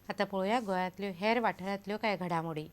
आतां पळोवया गोंयांतल्यो हेर वाठारांतल्यो कांय घडामोडी.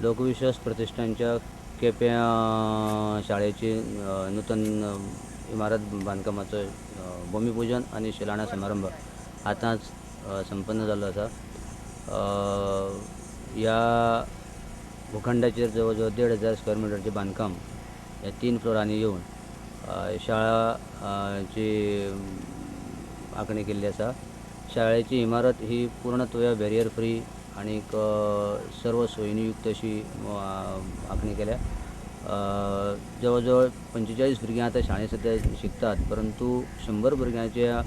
लोकविश्वास प्रतिश्ठानच्या केप्यां शाळेची नूतन इमारत बांदकामाचो भूमिपूजन आनी शिलाणा समारंभ आतांच संपन्न जाल्लो आसा. ह्या भूखंडाचेर जवळ जवळ 1500 स्क्वेअर मिटरचें बांदकाम ह्या 3 फ्लोरांनी येवन शाळाची आंखणी केल्ली आसा. शाळेची इमारत ही पूर्णत्वया बॅरियर फ्री आनीक सर्व सोयींनी युक्त अशी आंखणी केल्या. जवळ जवळ 45 भुरगीं आतां शाळेंत सद्या शिकतात, परंतु 100 भुरग्यांच्या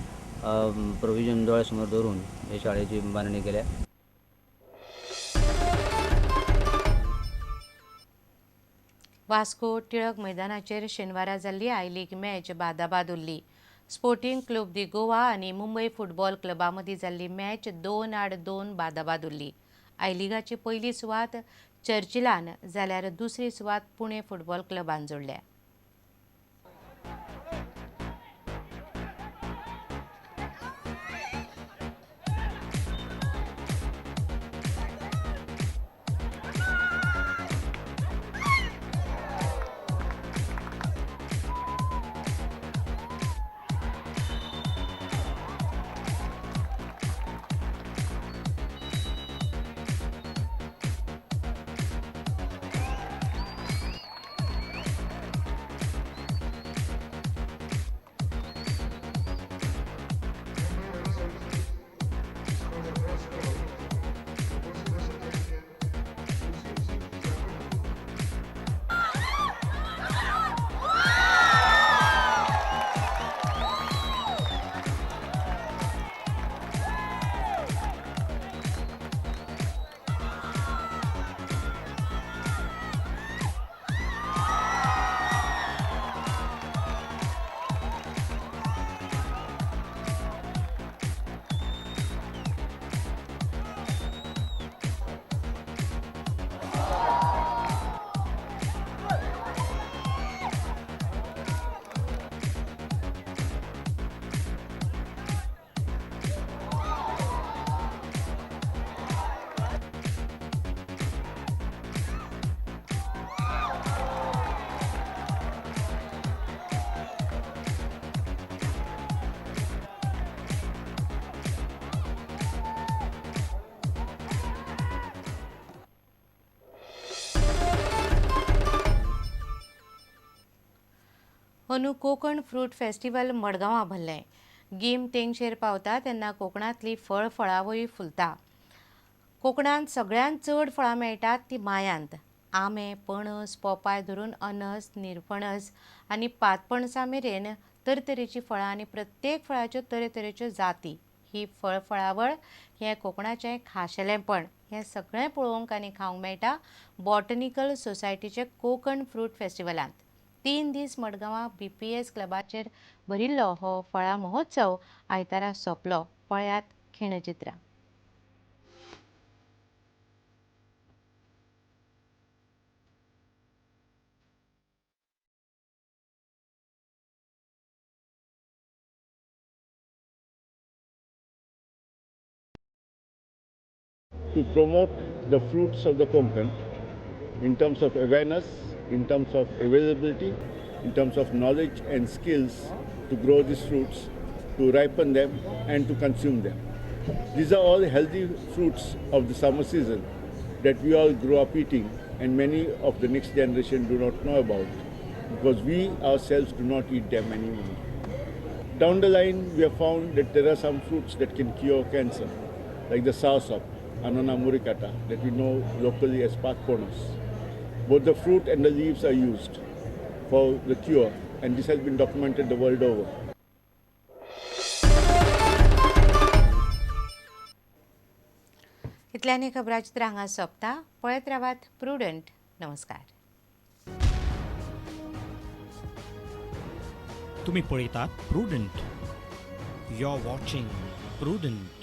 प्रोविजन दोळ्या समोर दवरून हे शाळेची बांदणी केल्या. वास्को टिळक मैदानाचेर शेनवारा जाल्ली I league match बादाबाद उरली. स्पोर्टिंग क्लब दी गोवा आनी मुंबय फुटबॉल क्लबा मदीं जाल्ली मॅच 2-2 बादाबाद उरली. I लिगाची पयली सुवात चर्चिलान जाल्यार दुसरी सुवात पुणे फुटबॉल क्लबान जोडल्या. अंदू कोकण फ्रूट फेस्टिवल मडगांवां भरलें. गीम तेंगशेर पावता तेन्ना कोकणांतली फळ फळावळी फुलता. कोकणांत सगळ्यांत चड फळां मेळटात ती मायांत. आंबे, पणस, पोपाय धरून अनस, निरपणस आनी पातपणसां मेरेन तरेतरेचीं फळां आनी प्रत्येक फळाच्यो तरेतरेच्यो जाती. ही फळ फळावळ हें कोकणाचें खाशेलेंपण. हें सगळें पळोवंक आनी खावंक मेळटा बॉटनिकल सोसायटीचे कोकण फ्रूट फेस्टिवलांत. 3 दीस मडगांवां BPS क्लबाचेर भरिल्लो हो फळां महोत्सव आयतारा सोंपलो. पळयात खिणचित्रां. To promote the fruits of the Konkan in terms of awareness, in terms of availability, in terms of knowledge and skills to grow these fruits, to ripen them and to consume them. These are all healthy fruits of the summer season that we all grow up eating and many of the next generation do not know about. because we ourselves do not eat them anymore. Down the line, we have found that there are some fruits that can cure cancer, like the soursop, Annona muricata, that we know locally as Patponos. Both the fruit and the leaves are used for the cure, and this has been documented the world over. इतल्यान हें खबराचित्र हांगा सोंपता. पळयत रावात prudent. नमस्कार. तुम्ही पळयतात prudent. You are watching Prudent.